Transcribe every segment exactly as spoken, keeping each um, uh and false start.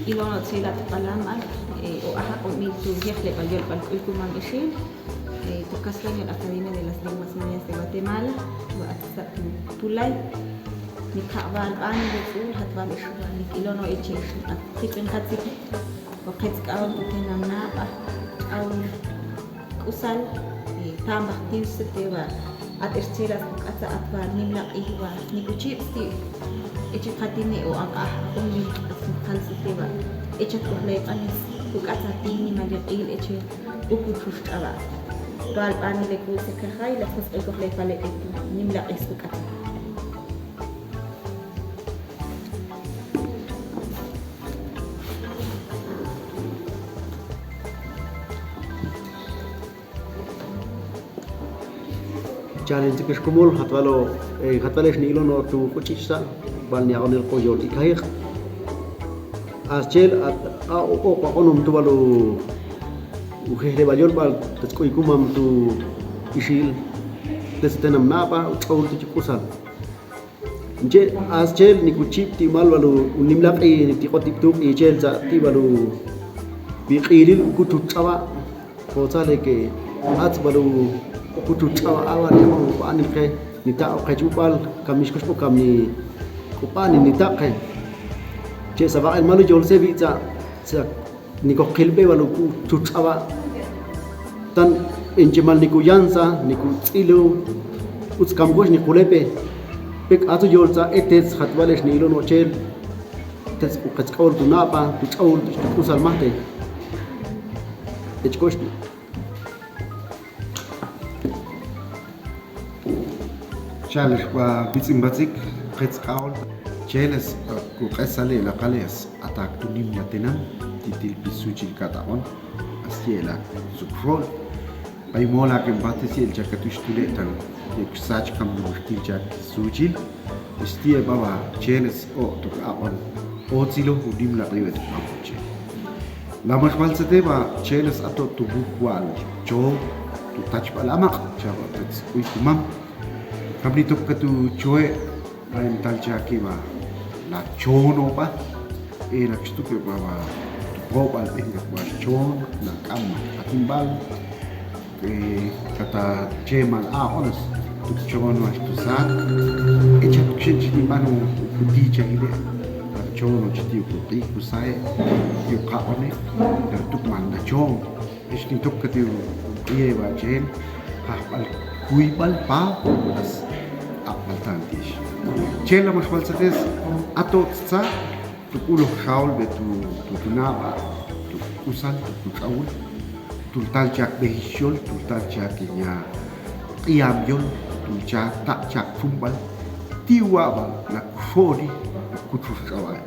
Ilon otzil at q'alanb'al, eh, o ajaq'unb'il tu jejleb'al yolb'al k'ulkumam ixil, eh, tu Castellano Academia de las Lenguas Mayas de Guatemala, wa at sa' tu pulay. Nikaq' b'al b'anil le tz'ul, jat b'al ix wa nik ilon o eche ix at jik'in jatziki, o qetz k'aol tu tenam nab'a, k'aol k'usal, eh, pamb'aj tiw sete wa at ex txelas ku k'atza at wa nimlaq'i wa nik uchib' sti', eche jatine o aq'aj aq'unb'il at jal sete wa eche at k'ojlay b'anis ku k'atza ti nimal yaq'il eche ukutxux ch'ab'a'. B'al b'anil le k'u se kajay la josq'il kojlay pale k'u nimlaq'i ku k'atza. Chalen tzikix kumul, jatb'alo, eh, jatb'al ex ni ilon o tu k'uch'ich sa', b'al ni aq'onel qoyol ikajiq. Aschel at a o aq'onom tu b'al u jejleb'al yolb'al, tet k'uykumam tu ixil, tet tenam nab'a, u ch'aul tu chi k'usal. Nche aschel nik uchib' ti' mal b'al u nimlaq'i ti q'otib' tuq'i chel sa' ti' b'al u biq'ilil ukutxutx ch'ab'a'. Jotzale ke atz b'al ukutxutx ch'ab'a' a b'al yaq'on k'u b'anil ke nitaq' oqech ub'al kamix kox k'u kam ni k'u b'anil nitaq' ke. Che sa' b'aq'el mal u yol se b'itza sa' Nik oqilb'e b'al ukutxutx ch'ab'a'. Tan b'enchemal nik uyansa, nik utz'ilu, utz kam kox nik ulepe. Pek atzu yoltza etetz jatb'al ex ni ilon ochel. Tetz k'u qetz k'aol tu nab'a, tu ch'aul, tu k'usal majte. Ech kox tu. Chalex wa bitz'in batzik, qetz k'aol. Cheles ku q'esale la qales. Atak tu nimla tenam, titil pisuchil kataq'on, as yela sukxol. Bay mola ken batis yel chaka tu xtule tan, yek sach kam no xtil chak suchil, xtie baba cheles o tu aq'on, o tzilo u nimla q'iwe tu papuche. La max balsete ba cheles ato tu buk wal cho, tu tach bal amaq, chaba tet uy kumam. Kam ni tok ka tu choe, Ay, tal chaki ba la chono ba. E la kxtuke ba ba. Pobal benga ba chon, la kama. Atin bal. E, kata chemal a onas. Tu chono as tu sak. E chat chen chini manu. Kuti chahile. La chono chiti ku ki ku sae. Yu ka one. La tu man la chon. Ex kin tok katiw, iye ba chel, jajbal, kuybal, pa, as, aqbal tantix. Chel la max balsates, ato tza, tu kulo xaol be tu, tu, tu naba, tu usal, tu, tu chawul, tu tal chak behixol, tu tal chak nya, q'iyam yol, tu chak, ta chak chumbal, tiwa ba, la kuxoli, kutxux chawal.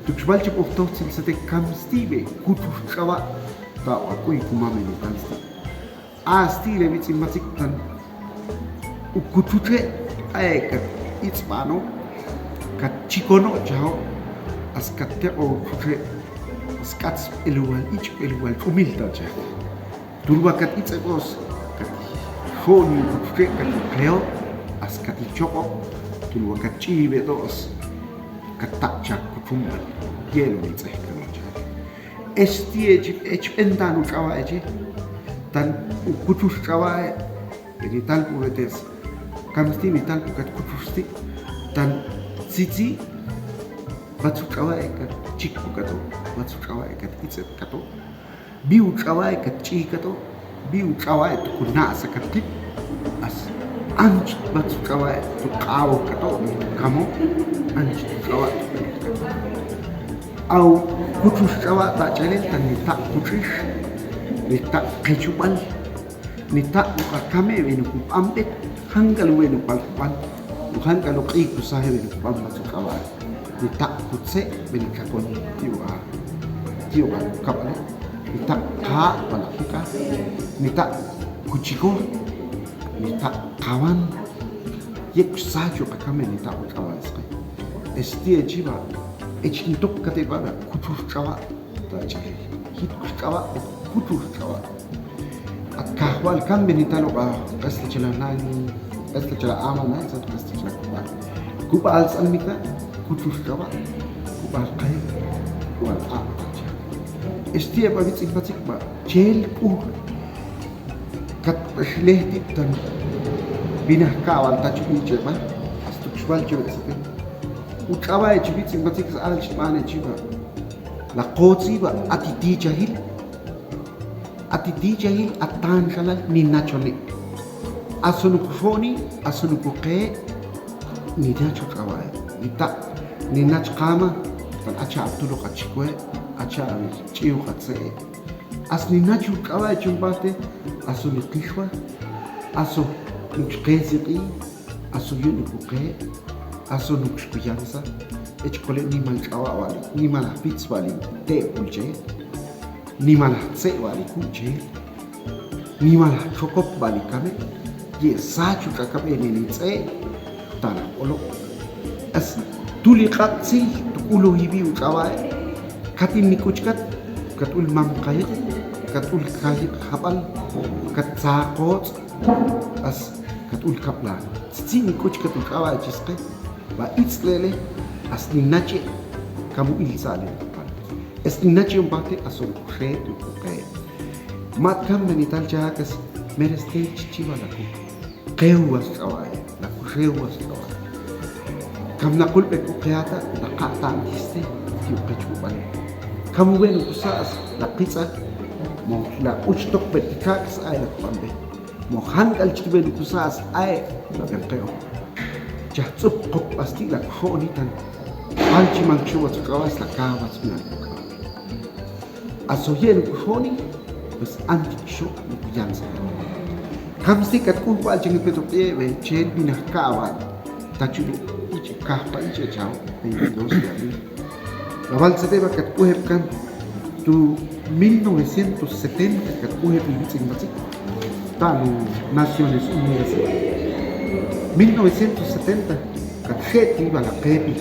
Tu kxbal chik uftoxtzil sete kam stibe, kutxux chawal, Ta wa kuy kumam ni tal sti. A sti le bitz'in matziktan. U kutxuche, a e kat itz'bano, kat chikono chao, as kat teqo kutxuche, as kat sp'eluwal, ich'b'eluwal, ch'umil ta cha. Tulwa kat itz'ebos, kat xoni u kutxuche, kat iqeo, as kat ichoqo, tulwa kat ch'ibeto, as kat taq'chak kutxumbal, yelo itz'ej kanocha. Ex tie chi, ech b'entan u ch'awa eche. Tan u kutxux ch'awa e. Beni tal u betes. Kam sti ni tal u kat kutxux sti. Tan tzitzi. Batzu ch'awa e kat chik u kato. Batzu ch'awa e kat itzet kato. Bi u ch'awa e kat ch'i kato. Bi u ch'awa e tu kunasa kat tip. As anch batzu ch'awa e tu k'awo kato. Kamo. Anch ch'awa e tu kunasa kato. Aw kutxux ch'awa' ta' ch'elel ta' nitaq' kutx'ix, nitaq' qechub'al, nitaq' uq'akame b'en ukub'an b'et, jank'al uwen uk'al kub'an, u jank'al uq'i' kusaje b'en ukub'an b'atz uq'ab'al, nitaq' kutze' b'en ukakon ti' uq'a, ti' uq'a kukab'ale, nitaq' qa' b'al aq'ika, nitaq' kuchiko, nitaq' qawan, yek' sach uq'akame nitaq' uq'ab'al sqe. Esti echi b'a, Ech kin toq kate' b'a, kutxux ch'ab'a', ta ch'e, jit kutxux ch'ab'a', kutxux ch'ab'a'. At kajwal kan b'en ital uq'a, q'es ta chela nan, q'es ta chela ama nan, sat q'es ta chela kub'al. Kub'al tz'an mik'a, kutxux ch'ab'a', kub'al qay. Wal a' tacha. Ex ti' eb' a witz'in patzikba chel k'u kat b'ex lejtib' tan b'inaj ka'wal ta ch'u'ich' eb' a, stukxb'al chi wetz eb'. Uk' k'ab'a' eb' chi witz'in patzik sa'al chi b'an eb' chi b'a. La kotz iba a ti tichajil. A ti tichajil a tanxalal ninachone'. A sonuk xo'oni, a sonuk uqe', ninach uk' k'ab'a' eb'. Nita' ninach qama, tan a cha' atuloq a chikwe', a cha' ch'iw qa tze'. As ninach uk' k'ab'a' eb' chon b'ate, a sonuk qixwa, a sonuk xqesiq'i, a soyun uk' uqe', a sonuk xkuyansa, eb' chi qole' nimal k'ab'a' wali, nimal aj pitz wali, te' pulche. Nimal aj tze' wali ku'che, nimal aj chokop wali kame, ye' sach uk' a kab'eneni tze', tan aj q'olob'. As tuli q'aq'tzil tu k'uloj ib'i uk' k'ab'a' eb'. Katin nik'uchkat, kat ul mam qayiq, kat ul kayiq jab'al, kat tza qotz', as kat ul kab'lan. Tzitzi' nik'uchkat uk' k'ab'a' eb' chi sqe. B'a itz'lele, as ninach eb', kam ub' ilsa'le. As ninach eb' b'ate, a sonuk xe' uk' uqe'. Mat kan b'enital chahakes, mereste chi chiwa la ku qew was k'ab'a' eb', la ku xew was k'ab'a'. Kam naqul b'e k'u qe ata, la qaq'ta'ntiste, ti uqe' chb'ub'al. Kam ub' b'en kusa'as, la qitz'a, mo la q'uch toq b'e ti ka'kes a eb' la kub'an b'e. Mo jan k'al chi tb'en kusa'as a eb' la b'en qe'o. Chaj tz'up qok b'asti la kuxo'oni tan. B'al chi man kxu' watz k'ab'a' la kaw watz mi'al k'ab'a'. A soye' la kuxo'oni, pues anti kxu' la kuyansa. Kam sti' kat k'u b'al chi ngi peto q'ie b'e chel b'inaj ka'wal. Ta chulu' ich' kajpa ich' echaw, veintidós de abril. La b'al tzet eb' a kat k'u eb' kan tu mil novecientos setenta kat k'u eb' li witz'in patzik ta' lu Naciones Unidas. Mil novecientos setenta kat xe'ti b'al a qepi.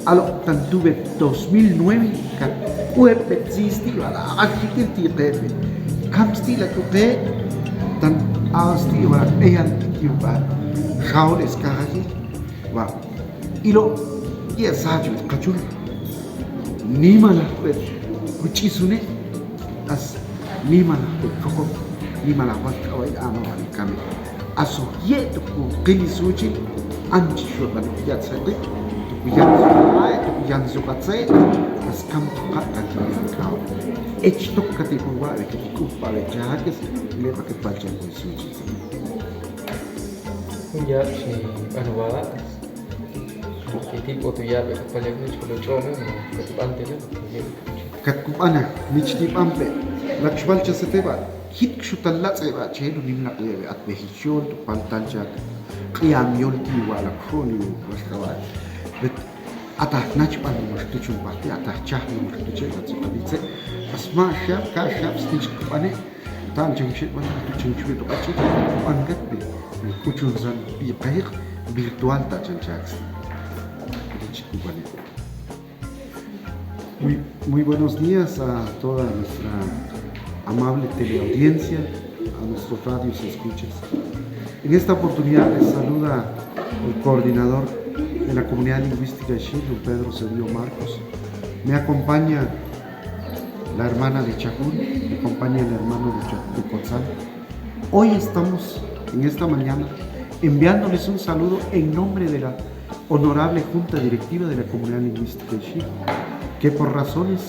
Aloq' tan tu b'e dos mil nueve kat k'u eb' b'e tzis ti' b'al a b'al jitil ti' qepi. Kam sti' la k'u qe' tan a sti' b'al a b'eyal ti' b'al xaol eskajajil. Wa' ilo' ye' sach b'e qachul. Nimalaj b'e kuch'isune, as nimalaj b'e chokop, nimalaj wal k'ab'a' eb' a' ma wal kame. A so ye' tu kuqil isuchil, an chi xob'an ya' tzeqi, tu kuyan suq'a, tu kuyan suq'a tze', as kam tuqa' kan chi kaw. Ech toq kati' kuwa' b'e kati' k'u b'a b'e chahakes, le b'a kat b'al chahakes isuchil. Jun yab' xi b'an wa', xi tib'ot u yab' eb' kat pal yab' xi k'ul u ch'o'me, kat b'an tele. Kat kub'ana, mi chi tib'an b'e. La kxb'al cha seteb'a, jit kxutal latz'eb'a chelu nimlaq yeb'e at b'ejil xol, tu pal tal cha q'iam yol ti wa la kxoni wa xk'ab'a'. Bet ataj nachb'al max tuchun b'ajti, ataj chaj max tuchun b'ajti, asma' xab', ka xab', snich kub'ane. Ta'an chan xeb'an tu chan chwet q'ach'i, b'an kat b'i, k'uchun san b'i qayiq virtual ta chan chaks. Muy, muy buenos días a toda nuestra amable teleaudiencia, a nuestros radios escuchas. En esta oportunidad les saluda el coordinador de la Comunidad Lingüística Ixil, don Pedro Cedillo Marcos. Me acompaña la hermana de Chajul, me acompaña el hermano de Cha-, de Cotzal. Hoy estamos, en esta mañana, enviándoles un saludo en nombre de la honorable Junta Directiva de la Comunidad Lingüística Ixil, que por razones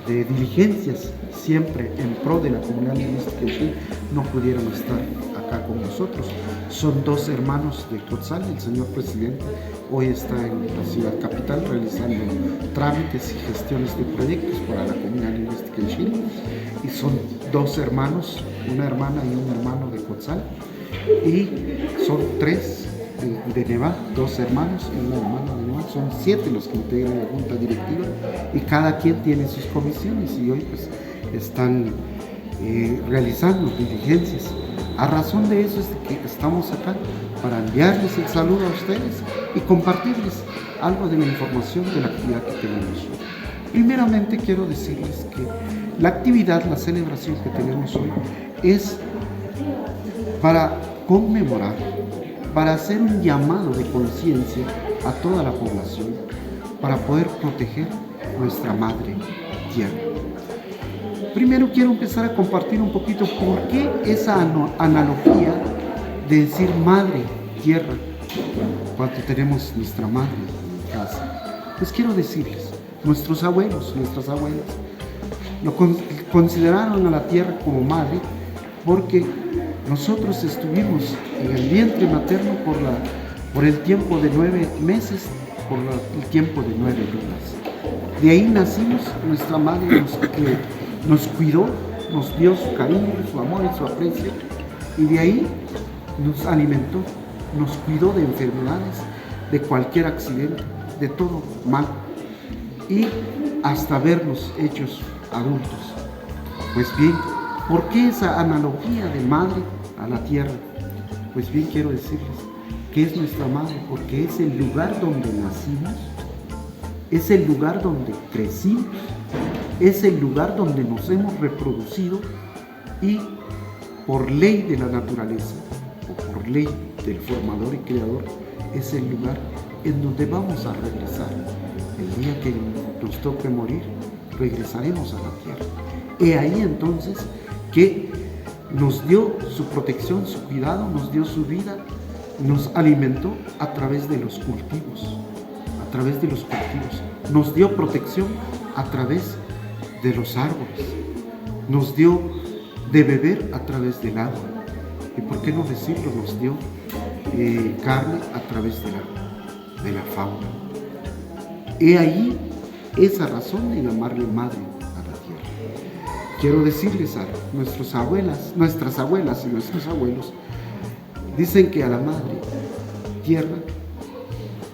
de diligencias siempre en pro de la Comunidad Lingüística Ixil no pudieron estar acá con nosotros. Son dos hermanos de Cotzal, el señor presidente hoy está en la ciudad capital realizando trámites y gestiones de proyectos para la Comunidad Lingüística Ixil. Y son dos hermanos, una hermana y un hermano de Cotzal. Y son tres de, de Neva, dos hermanos y una hermana de Neva. Son siete los que integran la junta directiva y cada quien tiene sus comisiones. Y hoy, pues, están eh, realizando diligencias. A razón de eso es que estamos acá, para enviarles el saludo a ustedes y compartirles algo de la información de la actividad que tenemos. Primeramente quiero decirles que la actividad, la celebración que tenemos hoy es para conmemorar, para hacer un llamado de conciencia a toda la población, para poder proteger nuestra madre tierra. Primero quiero empezar a compartir un poquito por qué esa ano- analogía de decir madre tierra cuando tenemos nuestra madre en casa. Pues quiero decirles, nuestros abuelos, nuestras abuelas, lo con- consideraron a la tierra como madre porque nosotros estuvimos en el vientre materno por, la, por el tiempo de nueve meses, por la, el tiempo de nueve lunas. De ahí nacimos, nuestra madre nos, eh, nos cuidó, nos dio su cariño, su amor y su aprecio, y de ahí nos alimentó, nos cuidó de enfermedades, de cualquier accidente, de todo mal, y hasta vernos hechos adultos. Pues bien, ¿por qué esa analogía de madre a la tierra? Pues bien, quiero decirles que es nuestra madre porque es el lugar donde nacimos, es el lugar donde crecimos, es el lugar donde nos hemos reproducido y por ley de la naturaleza o por ley del formador y creador es el lugar en donde vamos a regresar. El día que nos toque morir, regresaremos a la tierra. He ahí entonces que nos dio su protección, su cuidado, nos dio su vida, nos alimentó a través de los cultivos, a través de los cultivos. Nos dio protección a través de los árboles, nos dio de beber a través del agua. Y por qué no decirlo, nos dio eh, carne a través de la, de la fauna. He ahí esa razón de llamarle madre a la tierra. Quiero decirles a nuestras abuelas, nuestras abuelas y nuestros abuelos, dicen que a la madre tierra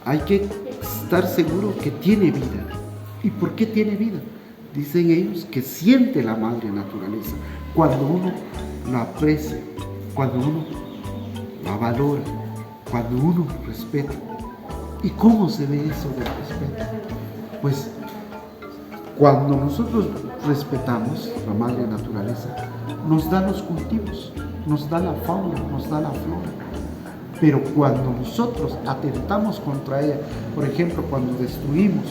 hay que estar seguro que tiene vida. ¿Y por qué tiene vida? Dicen ellos que siente la madre naturaleza cuando uno la aprecia, cuando uno la valora, cuando uno respeta. ¿Y cómo se ve eso del respeto? Pues cuando nosotros respetamos la madre naturaleza, nos da los cultivos, nos da la fauna, nos da la flora. Pero cuando nosotros atentamos contra ella, por ejemplo, cuando destruimos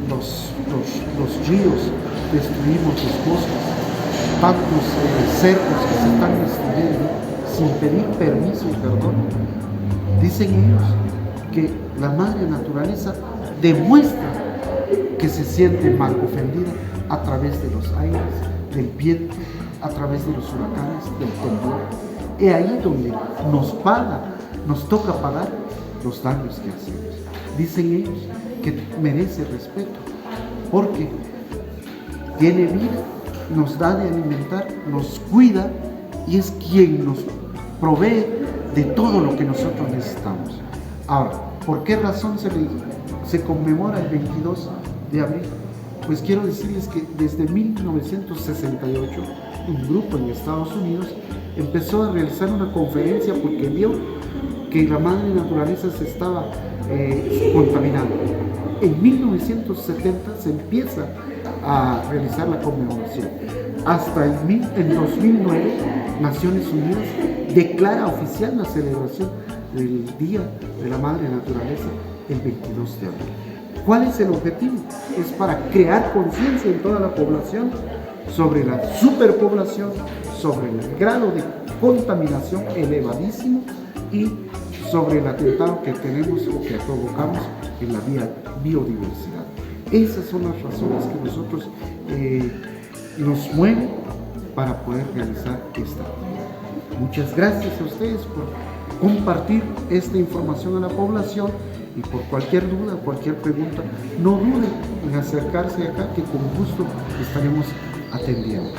los, los, los ríos, destruimos los bosques, tantos eh, cerros que se están destruyendo sin pedir permiso y perdón, dicen ellos que la madre naturaleza demuestra que se siente mal ofendida a través de los aires, del viento, a través de los huracanes, del temblor. He ahí donde nos paga, nos toca pagar los daños que hacemos. Dicen ellos que merece respeto, porque tiene vida, nos da de alimentar, nos cuida y es quien nos provee de todo lo que nosotros necesitamos. Ahora, ¿por qué razón se, le, se conmemora el veintidós de abril? Pues quiero decirles que desde mil novecientos sesenta y ocho, un grupo en Estados Unidos empezó a realizar una conferencia porque vio que la madre naturaleza se estaba eh, contaminando. En mil novecientos setenta se empieza a realizar la conmemoración. Hasta en, mil, en dos mil nueve, Naciones Unidas declara oficial la celebración del Día de la Madre Naturaleza el veintidós de abril. ¿Cuál es el objetivo? Es para crear conciencia en toda la población sobre la superpoblación, sobre el grado de contaminación elevadísimo y sobre el atentado que tenemos o que provocamos en la vía biodiversidad. Esas son las razones que nosotros eh, nos mueven para poder realizar esta actividad. Muchas gracias a ustedes por compartir esta información a la población y por cualquier duda, cualquier pregunta, no duden en acercarse acá que con gusto estaremos atendiendo.